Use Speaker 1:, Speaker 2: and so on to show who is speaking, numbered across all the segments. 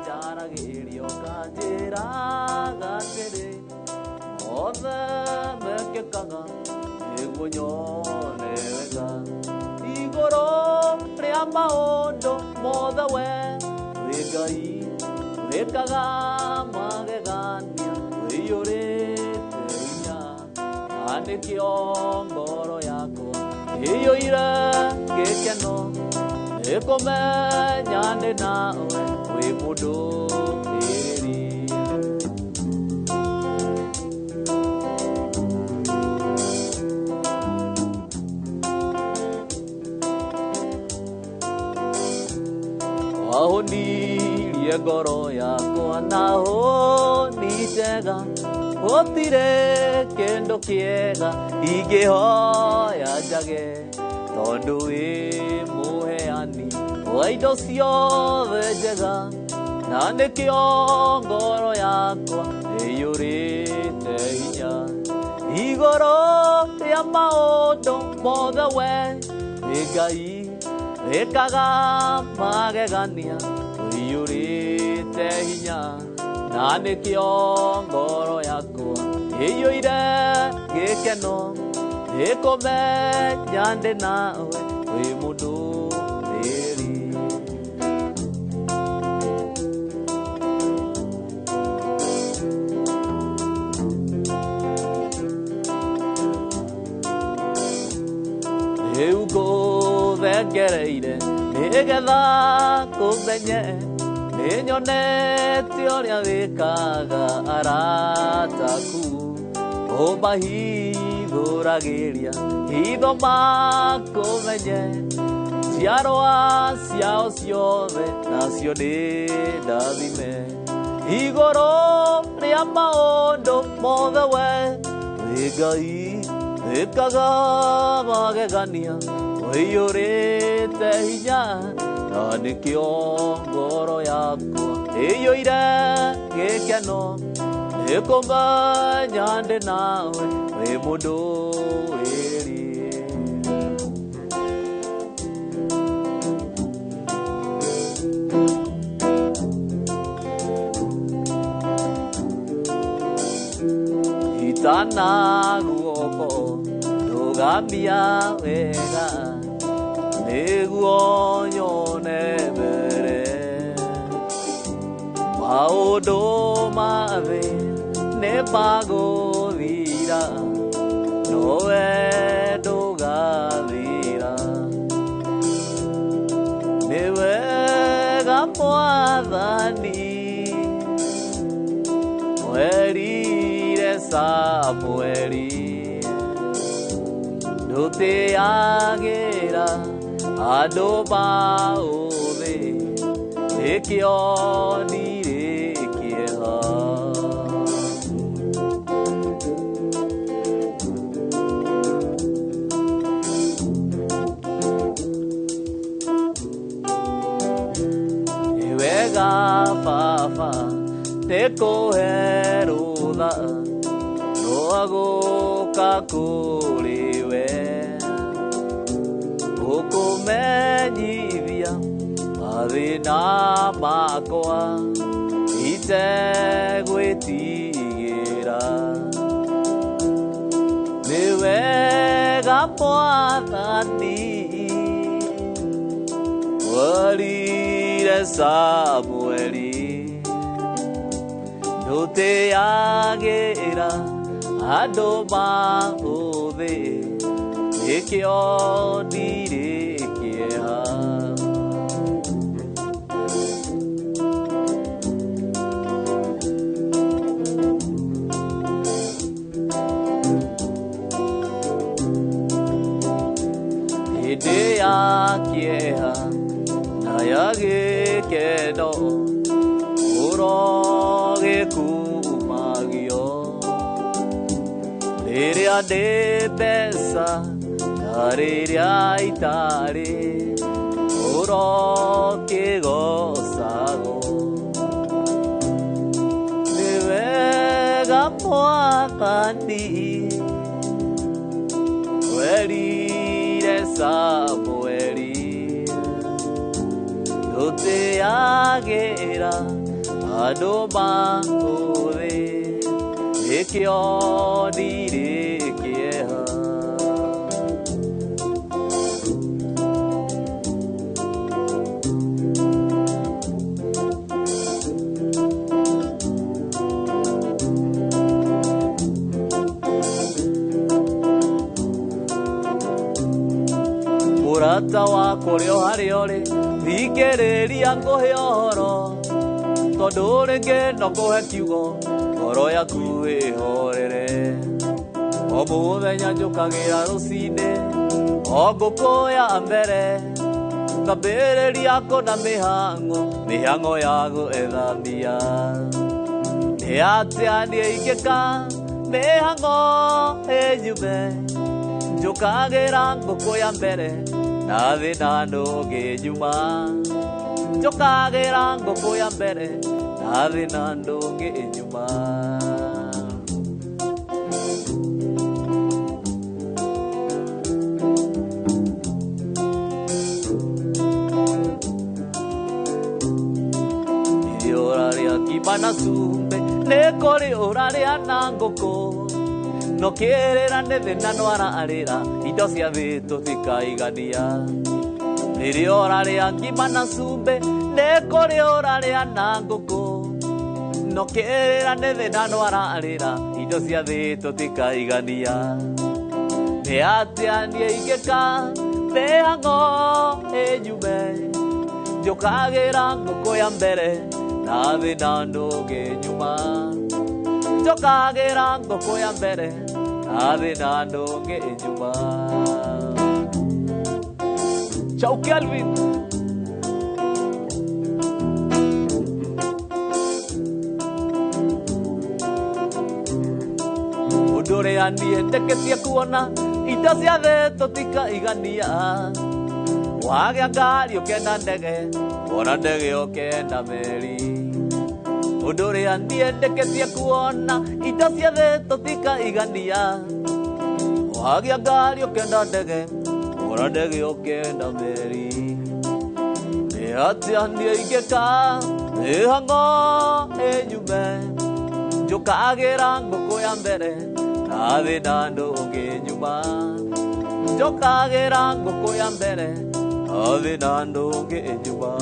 Speaker 1: Njaragĩria ũkanjĩraga atĩrĩ, mothe mekĩkaga nĩguo nyone wega. Igũrũ rĩa maũndũ mothe we wĩ Ngai, wĩkaga magegania, wĩiyũrĩte hinya, na nĩkĩo ngoro yakwa ĩiyũire gĩkeno nĩkũmenya ndĩ nawe wĩ mũndũ ĩrĩri. Wahonirie ngoro yakwa na honi njega, gũtirĩ kĩndũ kĩega ingĩhoya njage, tondũ wĩ mũheani wa indo ciothe njega, na nĩkĩo ngoro yakwa ĩiyũrĩte hinya. Igũrũ rĩa maũndũ mothe we wĩ Ngai, wĩkaga magegania, ũiyũrĩte hinya, na nĩkĩo ngoro yakwa ĩiyũire gĩkeno nĩkũmenya ndĩ nawe wĩ mũndũ ĩri. Rĩu ngũthengereire nĩgetha kũmenye, nĩnyonete ũrĩa wĩkaga arata aku, ũmahithũragĩria hitho makũmenye, njiarwa ciao ciothe nacio nĩ ndathime. Igũrũ rĩa maũndũ mothe we wĩ Ngai, wĩkaga magegania, ũiyũrĩte hinya, na nĩkĩo ngoro yakwa ĩiyũire gĩkeno nĩkũmenya ndĩ nawe wĩ mũndũ ĩri. Itana guoko ndũgamia wega nĩguo nyone mbere, maũndũ ma thĩ nĩ magũthira, nowe ndũgathira. Nĩ wega Mwathani werire Samueli, ndũtĩagĩra andũ maũthĩ, nĩkĩo ndirĩ kĩeha. Nĩ wega Baba nĩkũhe rũtha rwa gũka kũrĩ we, ũkũmenyithia mathĩna makwa itegwĩtigĩra. Nĩ wega Mwathani werire Samueli, ndũtĩagĩra andũ maũthĩ, nĩkĩo ndirĩ kĩeha. Hĩndĩ ya kĩeha na ya gĩkeno ũrogĩkumagio, rĩrĩa ndĩ mbeca na rĩrĩa itarĩ ũrokĩgocagwo. Nĩ wega Mwathani werire Samueli, ndũtĩagĩra Andũ makũthĩ nĩkĩo ndirĩ kĩeha. Mũrata wakwa ũrĩa o harĩa ũrĩ, thikĩrĩria ngũhe ũhoro, tondũ rĩngĩ no kũhe kiugo ngoro yaku ĩhorere. O mũthenya njũkagĩra rũcinĩ, o ngũkũ ya mbere, ngambĩrĩria kũna mĩhang'o, mĩhang'o ya gwetha mbia. Nĩ atĩa niĩ ingĩka mĩhang'o ĩnyume, njũkagĩra ngũkũ ya mbere, na thĩna ndũngĩnyuma. Njũkagĩra ngũkũ ya mbere, na thĩna ndũngĩnyuma. Irio ũrarĩa ngima na cumbĩ, nĩ kũrĩ ũrarĩa na ngũkũ. No kĩrĩra nĩ thĩna nwararĩra, indo cia thĩ tũtikaigania. Rĩrĩa ũrarĩa ngima na cumbĩ, nĩ kũrĩ ũrarĩa na ngũkũ. No kĩrĩra nĩ thĩna nwararĩra, indo cia thĩ tũtikaigania. Nĩ atĩa niĩ ingĩka mĩhang'o ĩnyume, njũkagĩra ngũkũ ya mbere, na thĩna ndũngĩnyuma. Njũkagĩra ngũkũ ya mbere, na thĩna ndũngĩnyuma. Ciao Kelvin. Ũndũ ũrĩa niĩ ndeketie kuona, indo cia thĩ tũtikaigania. Wagĩa ngari ũkenda ndege, wona ndege ũkenda meri. Ũndũ ũrĩa niĩ ndeketie kuona, indo cia thĩ tũtikaigania. Wagĩa ngari ũkenda ndege, wona ndege ũkenda meri. Nĩ atĩa niĩ ingĩka mĩhang'o ĩnyume, njũkagĩra ngũkũ ya mbere, na thĩna ndũngĩnyuma. Njũkagĩra ngũkũ ya mbere, na thĩna ndũngĩnyuma.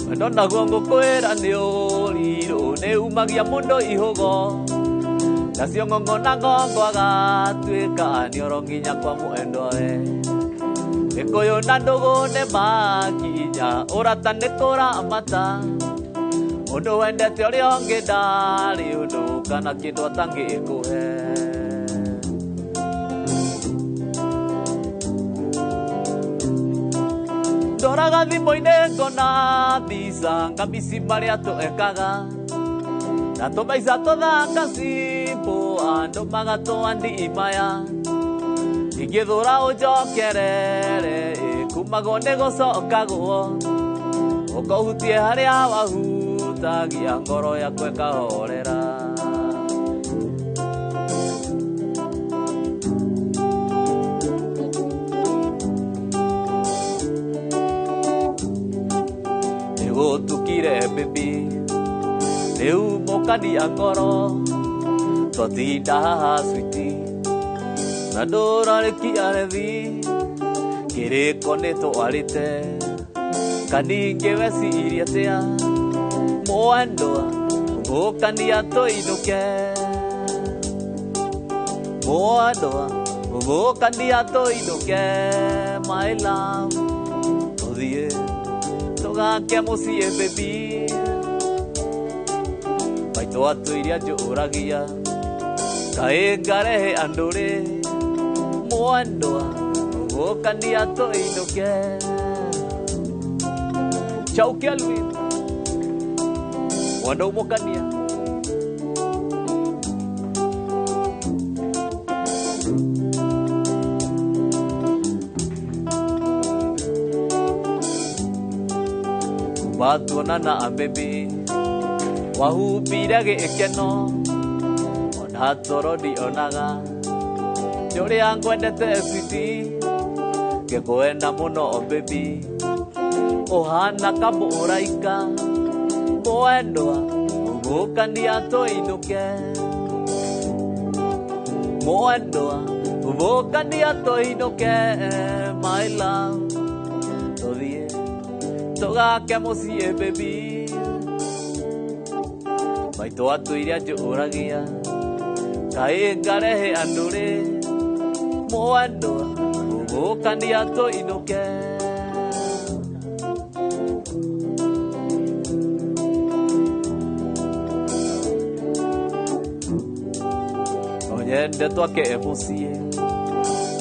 Speaker 1: Wendo naguo ngũkwĩra nĩ ũrirũ, nĩ umagia mũndũ ihũgo, nacio ng'ong'o na ng'ongo agatuĩka nĩ oro nginya kwa mwendwa we. Gĩkũyũ na ndũgũ nĩ makinya, ũrata nĩ kũramata. Mũndũ wendete ũrĩa ũngĩ ndarĩ ũndũ kana kĩndũ atangĩkũhe. Ndoraga thimũ-inĩ ngona mbica, ngamici marĩa twekaga, na tũmaica tũthaka simple, andũ magatũa ndimaya. Ingĩthũra ũnjokerere, kumagwo nĩ gũcokagwo, ũkohutie harĩa wahutagia, ngoro yakwa ĩkahorera. Nĩgũtukire baby, rĩu mũkania ngoro, twatinda haha switi, na ndũrarĩkia rethi, kĩrĩko nĩ twarĩte, kaningĩ weciria atĩa, mwendwa mũkania tũinũke. Mwendwa mũkania tũinũke, my love, tũthiĩ tũgake mũciĩ baby. Maitũ atũire anjũragia, kaĩ ngarehe andũ rĩ, mwendwa mũkania tũinũke. Ciao Kelvin. Mwendwa mũkania. Tuma tuonana baby wahumbire gĩkeno ona toro ndionaga nĩ ũrĩa ngwendete sweetie ngĩkwenda mũno baby ũhana kamũraika mwendwa ũgũkania tũinũke mwendwa ũgũkania tũinũke my love tũthiĩ tũgake mũciĩ baby maitũ atũire anjũragia kaĩ ngarehe andũ rĩ mwendwa ũgũkania tũinũke. Nyende twake mũciĩ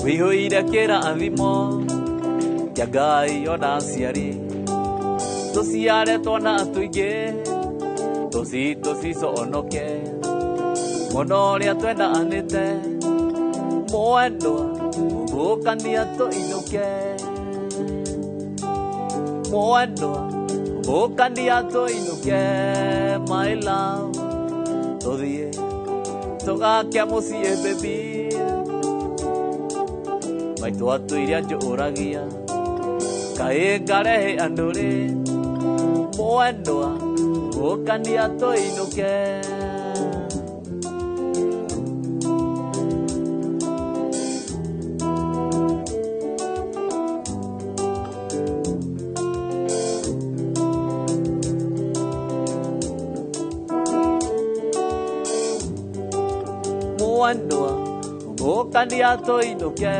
Speaker 1: wĩihũire kĩrathimo kĩa Ngai ona aciari tũciare twana tũingĩ tũciconoke mũno ũrĩa twendanĩte mwendwa ũgũkania tũinũke mwendwa ũgũkania tũinũke my love tũthiĩ tũgake mũciĩ baby maitũ atũire anjũragia kaĩ ngarehe andũ rĩ mwendwa ũgũkania tũinũke. Mwendwa ũgũkania tũinũke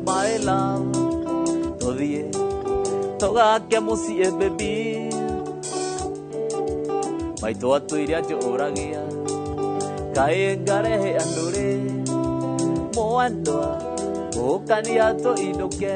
Speaker 1: my love tũthiĩ tũgake mũciĩ baby maitũ atũire anjũragia kaĩ ngarehe andũ rĩ mwendwa ũgũkania tũinũke.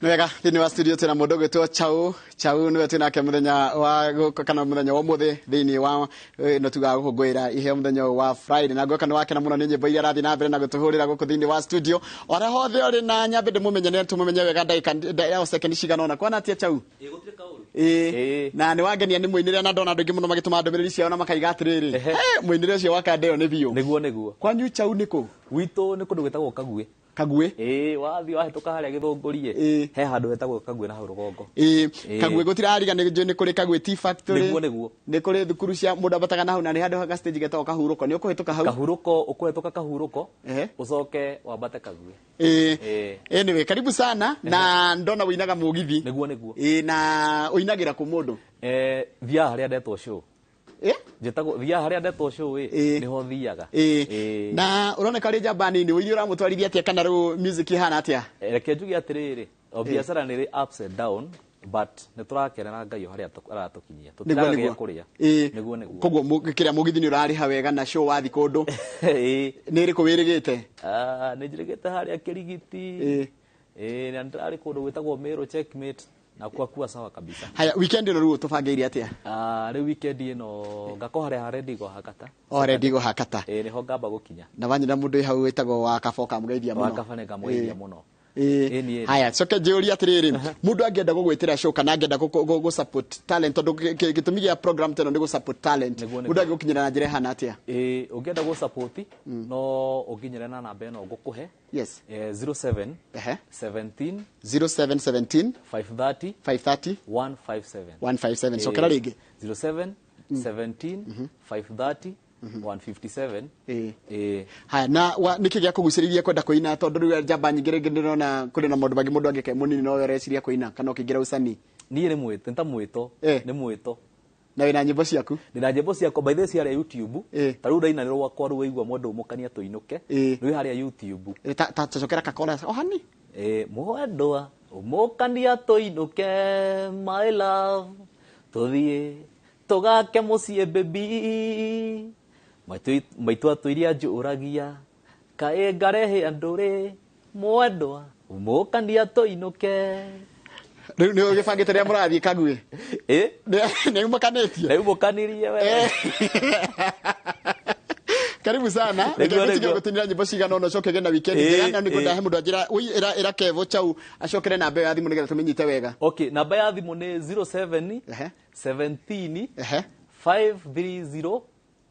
Speaker 2: Wega thĩinĩ wa studio twĩna mũndũ ũgwĩtwo Chau. Chau nĩwe twĩnake mũthenya wa kana mũthenya wa ũmũthĩ thĩinĩ wa ĩno tugaga gũkũngũĩra iheo mũthenya ũyũ wa Friday, na ngwĩka nĩ wakena mũno nĩ nyĩmbo iria arathiĩ na mbere na gũtũhũrĩra gũkũ thĩinĩ wa studio. Ona hothe ũrĩ na nyambe ndĩmũmenye nĩ tũmũmenye wega ndagĩka second cigana ũna. Kwana atia Chau? Ĩĩ, na nĩ wangenia nĩ mũinĩre, na ndona andũ aingĩ mũno magĩtũma ndũmĩrĩri ciao na makaiga atĩrĩrĩ, mũinĩre ũcio wa kanda ĩyo nĩ biũ.
Speaker 1: Nĩguo nĩguo.
Speaker 2: Kwanyu Chau nĩ kũ?
Speaker 1: Gwitũ nĩ kũndũ gwĩtagwo Kaguĩ.
Speaker 2: Kaguĩ?
Speaker 1: Ĩĩ, wathiĩ wahĩtũka harĩa Gĩthũngũri
Speaker 2: ĩ
Speaker 1: he handũ hetagwo Kaguĩ na hau rũgongo.
Speaker 2: Ĩĩ, Kaguĩ gũtirariga nĩ kũrĩ Kaguĩ Tea Factory.
Speaker 1: Nĩguo nĩguo.
Speaker 2: Nĩ kũrĩ thukuru cia mũndũ ambataga na hau, na nĩ handũ ga stage getagwo Kahurũko. Nĩ ũkũhĩtũka hau?
Speaker 1: Kahurũko, ũkũhĩtũka Kahurũko, ũcoke wambate Kaguĩ.
Speaker 2: Ĩĩ. Anyway, karibu sana, na ndona ũinaga mũgithi.
Speaker 1: Nĩguo nĩguo.
Speaker 2: Ĩĩ, na ũinagĩra kũ mũndũ?
Speaker 1: Thiaga harĩa ndetwo show. Njĩtagwo thiaga harĩa ndetwo show ĩ, nĩho thiaga.
Speaker 2: Na ũroneka ũrĩ njamba nini, ũini ũramũtwarithia atĩa kana rĩu music ĩhana atĩa?
Speaker 1: Reke njuge atĩrĩrĩ, o biacara nĩ ĩrĩ ups and down, but nĩ tũrakenera Ngai o harĩa aratũkinyia. Tũtiraga gĩa kũrĩa. Nĩguo nĩguo.
Speaker 2: Koguo kĩrĩa mũgithi nĩ ũrarĩha wega na show wathiĩ kũndũ. Nĩ ĩrĩkũ wĩrĩgĩte?
Speaker 1: Nĩ njĩrĩgĩte harĩa Kĩrigiti. Ĩĩ, na ndĩrarĩ kũndũ gwĩtagwo Meru Checkmate. Na kwa kuwa sawa kabisa.
Speaker 2: Haya, weekend ĩno rĩu tũbangĩire atĩa?
Speaker 1: Rĩu weekend ĩno ngakwo harĩa Rendigo Hakata.
Speaker 2: O Rendigo Hakata.
Speaker 1: Ĩĩ, nĩho ngamba gũkinya.
Speaker 2: Na wanyina mũndũ wĩ hau wĩtagwo wa Kaba ũkamũgeithia mũno.
Speaker 1: Wa Kaba nĩ ngamũgeithia mũno.
Speaker 2: Ĩĩ. Haya, coke njĩũrie atĩrĩrĩ, mũndũ angĩenda gũgwĩtĩra show kana angĩenda gũ support talent, tondũ gĩtũmi gĩa program ta ĩno nĩ gũ support talent. Mũndũ angĩgũkinyĩra na njĩra ĩhana atĩa?
Speaker 1: Ĩĩ, ũngĩenda gũ support, no ũnginyĩre na namba ĩno ngũkũhe.
Speaker 2: Yes.
Speaker 1: 07 17
Speaker 2: 07 17
Speaker 1: 530
Speaker 2: 530
Speaker 1: 157.
Speaker 2: 157. Cokera rĩngĩ.
Speaker 1: 07 17 530 157.
Speaker 2: Haya, na nĩkĩ gĩa kũgucĩrĩria kwenda kũina, tondũ rĩu njamba nyingĩ rĩngĩ ndĩrona kũrĩ na maũndũ mangĩ mũndũ angĩka mũnini no ũreciria kũina kana ũkĩingĩra ũcani?
Speaker 1: Niĩ nĩ mwĩto, nĩ ta mwĩto, nĩ mwĩto.
Speaker 2: Na wĩna nyĩmbo ciaku?
Speaker 1: Ndĩna nyĩmbo ciakwa, by the way ciarĩa YouTube. Ta rĩu ndaina nĩ rwakwa rũu waigua mwendwa ũmũkania tũinũke. Rwĩ harĩa YouTube.
Speaker 2: Ta cokera kakora ohani?
Speaker 1: Mwendwa ũmũkania tũinũke my love tũthiĩ tũgake mũciĩ baby maitũ atũiria anjũragia kaĩ ngarehe andũ rĩ mwendwa ũmũkania tũinũke.
Speaker 2: Rĩu nĩ ũgĩbangĩte rĩrĩa mũrathiĩ Kagui?
Speaker 1: Ĩ.
Speaker 2: Nĩ mũkanĩtie?
Speaker 1: Rĩu mũkanirie we.
Speaker 2: Karibu sana.
Speaker 1: Nĩguo,
Speaker 2: Reke ngũtige
Speaker 1: nĩguo.
Speaker 2: gũtinĩra nyĩmbo cigana ũna ũcoke ũgĩe na weekend njega, na nĩngwenda he mũndũ anjĩra ui ĩra Kevo Chau acokere namba ĩyo ya thimũ nĩgetha tũmĩnyite wega.
Speaker 1: Okay, namba ya thimũ nĩ 07
Speaker 2: Ehe.
Speaker 1: 17
Speaker 2: Ehe.
Speaker 1: 530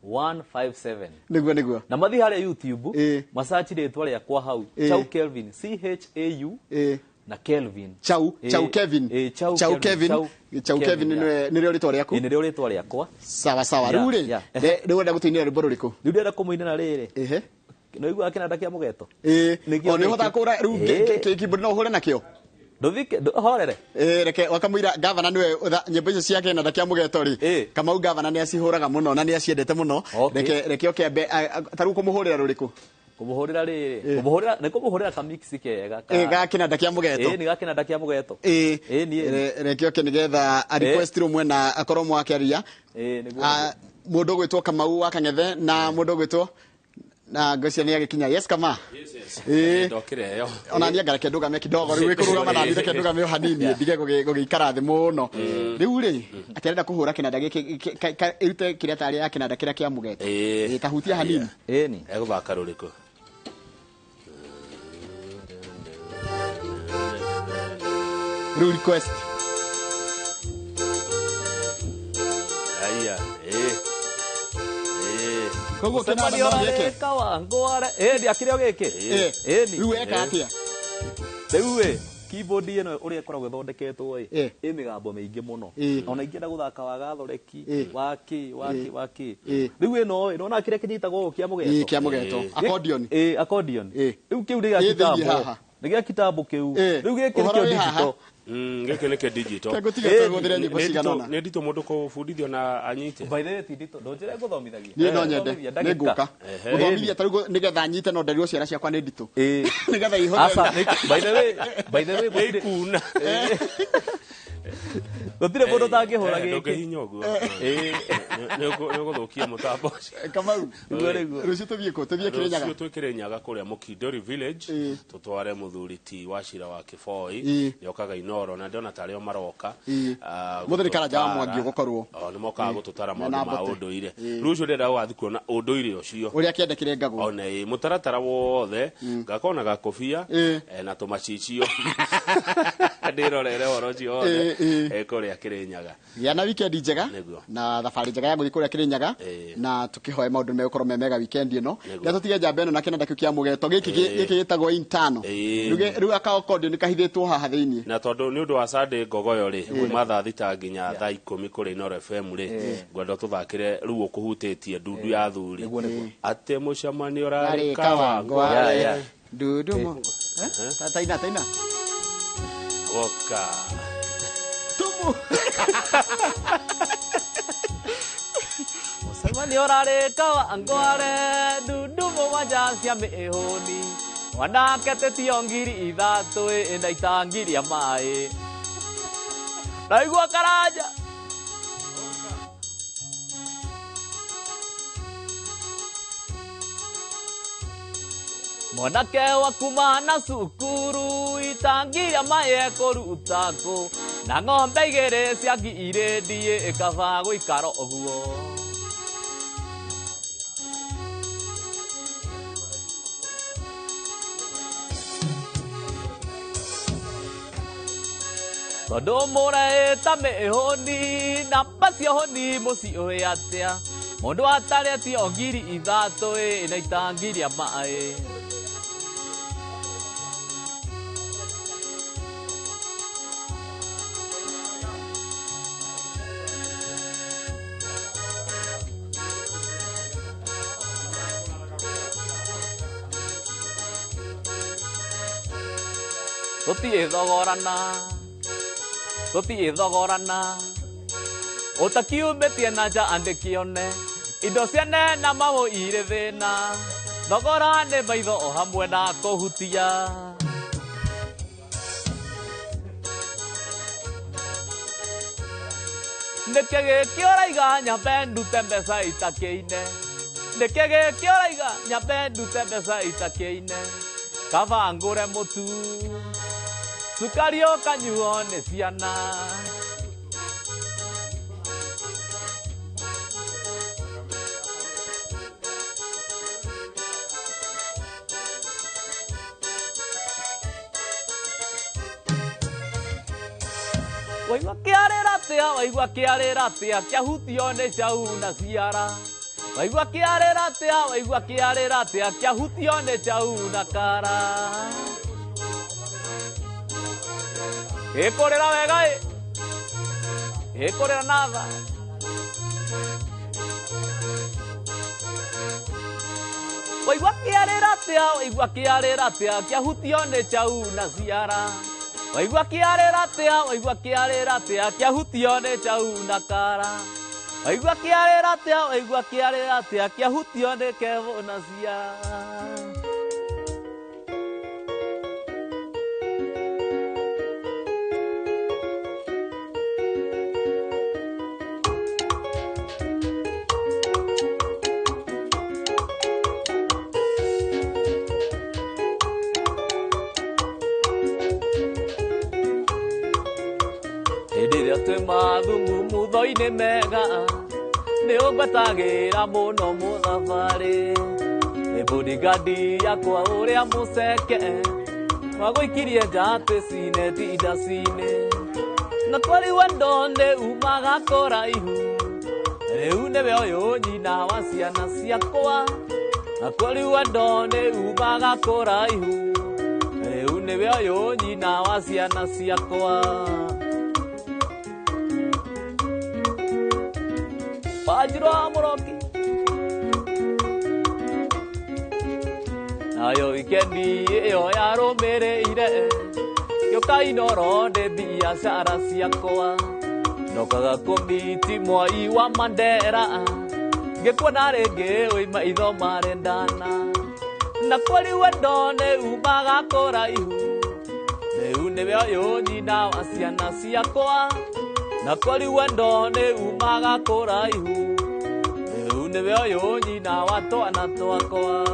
Speaker 1: 157.
Speaker 2: Nĩguo nĩguo.
Speaker 1: Na mathiĩ harĩa YouTube,
Speaker 2: Ĩ.
Speaker 1: macachi rĩtwa rĩakwa hau,
Speaker 2: Ĩ.
Speaker 1: Chau Kelvin, C H A U
Speaker 2: Ĩ.
Speaker 1: na Kelvin.
Speaker 2: Chau
Speaker 1: Ĩ,
Speaker 2: Chau Kevin.
Speaker 1: Ĩ, Chau
Speaker 2: Chau
Speaker 1: Kelvin.
Speaker 2: Kevin. Chau Kevin
Speaker 1: yeah.
Speaker 2: nĩwe nĩrĩo rĩtwa rĩaku.
Speaker 1: Ĩ, nĩrĩo rĩtwa rĩakwa.
Speaker 2: Sawa sawa.
Speaker 1: Yeah,
Speaker 2: Rĩu rĩ,
Speaker 1: yeah.
Speaker 2: rĩu ũrenda gũtũinĩra rwĩmbo rũrĩkũ?
Speaker 1: Rĩu ndĩrenda kũmũinĩra rĩrĩ.
Speaker 2: Ehe.
Speaker 1: Nĩ ũiguaga kĩnanda kĩa mũgeto?
Speaker 2: Ĩ,
Speaker 1: Nĩkĩo
Speaker 2: o nĩ ũhotaga
Speaker 1: gĩkĩ.
Speaker 2: kũhũra rĩu
Speaker 1: Ĩ.
Speaker 2: keyboard no ũhũre nakĩo?
Speaker 1: Ndũthike, horere.
Speaker 2: Ĩ, reke wakamũira gavana nĩwe nyĩmbo icio cia kĩnanda kĩa mũgeto rĩ,
Speaker 1: Ĩ.
Speaker 2: Kamau gavana nĩ acihũraga mũno na nĩ aciendete mũno.
Speaker 1: Okay.
Speaker 2: Reke reke oke ambe ta rĩu kũmũhũrĩra rũrĩkũ?
Speaker 1: Kũmũhũrĩra rĩrĩ. Kũmũhũrĩra nĩ kũmũhũrĩra ka mix kega.
Speaker 2: Ĩ, ga kĩnanda kĩa mũgeto.
Speaker 1: Ĩ, nĩ ga kĩnanda kĩa mũgeto.
Speaker 2: Ĩ,
Speaker 1: Ĩ, niĩ.
Speaker 2: Reke oke nĩgetha a request rũmwe na akorwo mwakĩaria.
Speaker 1: Ĩ, nĩguo.
Speaker 2: Mũndũ ũgwĩtwo Kamau wa Kang'ethe na mũndũ ũgwĩtwo na ngwĩciria nĩ agĩkinya. Yes, Kama. Ĩ.
Speaker 3: Ndokire ĩyo.
Speaker 2: Ona niĩ anga reke ndũgame kidogo rĩu ĩkũrũgama na niĩ reke ndũgame o hanini ndige gũgĩikara thĩ mũno. Rĩu rĩ, atĩ arenda kũhũra kĩnanda gĩkĩ ĩrute kĩrĩa tarĩ ya kĩnanda kĩrĩa kĩa mũgeto.
Speaker 3: Ĩ.
Speaker 2: Ĩ, ta hutia hanini.
Speaker 1: Ĩ, ni.
Speaker 3: Egũthaka rũrĩkũ?
Speaker 2: Rĩu request.
Speaker 3: Aya, ĩ. Ĩ.
Speaker 2: Koguo kĩnanda
Speaker 1: Mũcemanio
Speaker 2: no gĩke.
Speaker 1: ũrarĩ Kawangware. Ĩ, ndiakĩrĩ o gĩkĩ?
Speaker 2: Ĩ.
Speaker 1: Ĩ, ni.
Speaker 2: Rĩu eka atĩa?
Speaker 1: Rĩu ĩ, keyboard ĩno ũrĩa ĩkoragwo ĩthondeketwo ĩ,
Speaker 2: Ĩ.
Speaker 1: ĩ mĩgambo mĩingĩ mũno.
Speaker 2: Ĩ.
Speaker 1: Ona ingĩenda gũthaka wa gathoreki,
Speaker 2: Ĩ.
Speaker 1: wa kĩ, wa kĩ, wa kĩ.
Speaker 2: Ĩ.
Speaker 1: Rĩu ĩno ĩ, nĩwona kĩrĩa kĩnyitagwo ũũ kĩa mũgeto?
Speaker 2: Ĩ, kĩa mũgeto. Accordion.
Speaker 1: Ĩ, accordion.
Speaker 2: Ĩ.
Speaker 1: Rĩu kĩu nĩ gĩa
Speaker 2: Ĩ, thĩinĩ
Speaker 1: kitambo.
Speaker 2: haha.
Speaker 1: Nĩ gĩa kitambo kĩu.
Speaker 2: Ĩ.
Speaker 1: Rĩu gĩkĩ
Speaker 2: Ũhoro
Speaker 1: nĩkĩo
Speaker 2: wĩ haha.
Speaker 1: digital.
Speaker 3: Gĩkĩ nĩkĩo digital.
Speaker 2: Ngũtiga
Speaker 1: Ĩ,
Speaker 2: tũhũthĩre nyĩmbo
Speaker 3: Nĩ
Speaker 2: cigana
Speaker 3: nditũ-
Speaker 2: ũna.
Speaker 3: nĩ nditũ mũndũ kũbundithio na anyite.
Speaker 1: By the way, ti nditũ. Ndũnjĩre ngũthomithagia.
Speaker 2: Niĩ no nyende
Speaker 1: Ngũthomithia
Speaker 2: nĩ
Speaker 1: ndagĩka.
Speaker 2: ngũka
Speaker 3: Ehe.
Speaker 2: gũthomithia ta rĩu nĩgetha nyite no nderirwo ciana ciakwa nĩ nditũ
Speaker 1: Ĩ.
Speaker 2: nĩgetha ihote
Speaker 1: Aca, by the way, by the way, gũtirĩ
Speaker 3: Kuna.
Speaker 1: gũtirĩ mũndũ ũtangĩhũra gĩkĩ.
Speaker 3: Ndũngĩhinya ũguo.
Speaker 1: Ĩ.
Speaker 3: Nĩ ũgũthũkia mũtambo ũcio.
Speaker 2: Kamau
Speaker 1: Nĩguo, nĩguo.
Speaker 2: rũciũ tũthiĩ kũ tũthiĩ Kĩrĩnyaga
Speaker 3: Rũciũ twĩ Kĩrĩnyaga kũrĩa Mũkindũri Village
Speaker 2: Ĩ.
Speaker 3: tũtware mũthuri ti wa cira wa Kĩboi
Speaker 2: Ĩ.
Speaker 3: nĩokaga Inoro na ndĩrona tarĩ o maroka.
Speaker 2: Ĩ.
Speaker 3: Ah,
Speaker 2: Mũthuri Karanja wa
Speaker 3: gũtũtara.
Speaker 2: Mwangi ũgũkorwo.
Speaker 3: O, nĩ mokaga gũtũtara
Speaker 2: Na
Speaker 3: maũndũ ma
Speaker 2: Mbote.
Speaker 3: ũndũire.
Speaker 2: Ĩ.
Speaker 3: Rũciũ ndĩrenda gũgathiĩ kuona ũndũire ũcio.
Speaker 2: Ũrĩa kĩende kĩrengagwo.
Speaker 3: Ona ĩ mũtaratara wothe ngakorwo na gakobia
Speaker 2: Ĩ.
Speaker 3: na tũmacicio ndĩrorere ũhoro ũcio wothe
Speaker 2: Ĩ, ĩ.
Speaker 3: kũrĩa Kĩrĩnyaga.
Speaker 2: Gĩa na weekend njega
Speaker 3: Nĩguo.
Speaker 2: na thabarĩ njega ya gũthiĩ kũrĩa Kĩrĩnyaga
Speaker 3: Ĩ.
Speaker 2: na tũkĩhoe maũndũ megũkorwo me mega weekend ĩno.
Speaker 3: Nĩguo.
Speaker 2: Rĩrĩa tũtige njamba ĩno na kĩnanda kĩu kĩa mũgeto gĩkĩ gĩkĩ gĩtagwo intano.
Speaker 3: Ĩ.
Speaker 2: Rĩu aka accordion kahithĩtwo haha thĩinĩ.
Speaker 3: Na tondũ nĩ ũndũ wa Sunday Ngogoyo rĩ kuma thaa thita nginya thaa ikũmi kũrĩ Inoro FM rĩ ngwenda tũthakĩre rĩu ũkũhutĩtie ndundu ya thuri atĩ mũcemanio ũrarĩ
Speaker 2: Arĩ
Speaker 3: Kawangware.
Speaker 1: Yeah, yeah.
Speaker 2: Ndudumo. Taina taina.
Speaker 3: Woka.
Speaker 2: Tumu.
Speaker 1: Mũcemanio ũrarĩ Kawangware, ndundu mũgwanja cia mĩhũni. Mwanake tĩtio 3,000 ĩ, na itangi rĩa maĩ. Naigua Karanja. Mwanake wa kuma na cukuru itangi rĩa maĩ ekũruta kũ, na ng'ombe igĩrĩ cia ngirĩndi ĩkaba gũikara ũguo. Tondũ mũreĩta mĩhũni namba cia hũni mũciũĩ atĩa, mũndũ atarĩtio 3,000 ĩ, na itangi rĩa maĩ. Tũtiĩthogorana, tũtiĩthogorana, ũtakiumĩtie na nja andĩkĩone indo ciene na maũ irĩ thĩna, thogora nĩ maitho o hamwe na kũhutia. Nĩkĩ gĩkĩ ũraiga nyambe ndute mbeca itakĩine? Nĩkĩ gĩkĩ ũraiga nyambe ndute mbeca itakĩine? Kaba ngũre mũtu. Cukari ũkanyuo nĩ ciana. Waigua kĩarĩra atĩa, waigua kĩarĩra atĩa, kĩahutio nĩ cau na ciara. Waigua kĩarĩra atĩa, waigua kĩarĩra atĩa, kĩahutio nĩ cau na kara. Ĩkũrĩra wega ĩ, ĩkũrĩra na tha. Waigua kĩarĩra atĩa, waigua kĩarĩra atĩa, kĩahutio nĩ cau na ciara. Waigua kĩarĩra atĩa, waigua kĩarĩra atĩa, kĩahutio nĩ cau na kara. Waigua kĩarĩra atĩa, waigua kĩarĩra atĩa, kĩahutio nĩ kevo na ciara. Hĩndĩ ĩrĩa twĩ mathungumutho-inĩ mega, nĩ ũngwetagĩra mũno mũthabarĩ. Nĩ bodyguard yakwa ũrĩa mũceke, wagũikirie nja twĩcine tindacinĩ. Na kwari wendo nĩ umaga kũraihu, rĩu nĩwe ũyũ nyina wa ciana ciakwa. Na kwari wendo nĩ umaga kũraihu, rĩu nĩwe ũyũ nyina wa ciana ciakwa. Wanjirũ wa Mũroki. Nayo wikendi ĩyo yarũmĩrĩire, ngĩũka Inoro ndĩ biacara ciakwa. Ndokaga kũmiti mwai wa Mandera, ngĩkuona rĩngĩ wĩ maitho marendana. Na kwari wendo nĩ umaga kũraihu, rĩu nĩwe ũyũ nyina wa ciana ciakwa. Na kwari wendo nĩ umaga kũraihu, rĩu nĩwe ũyũ nyina wa twana twakwa.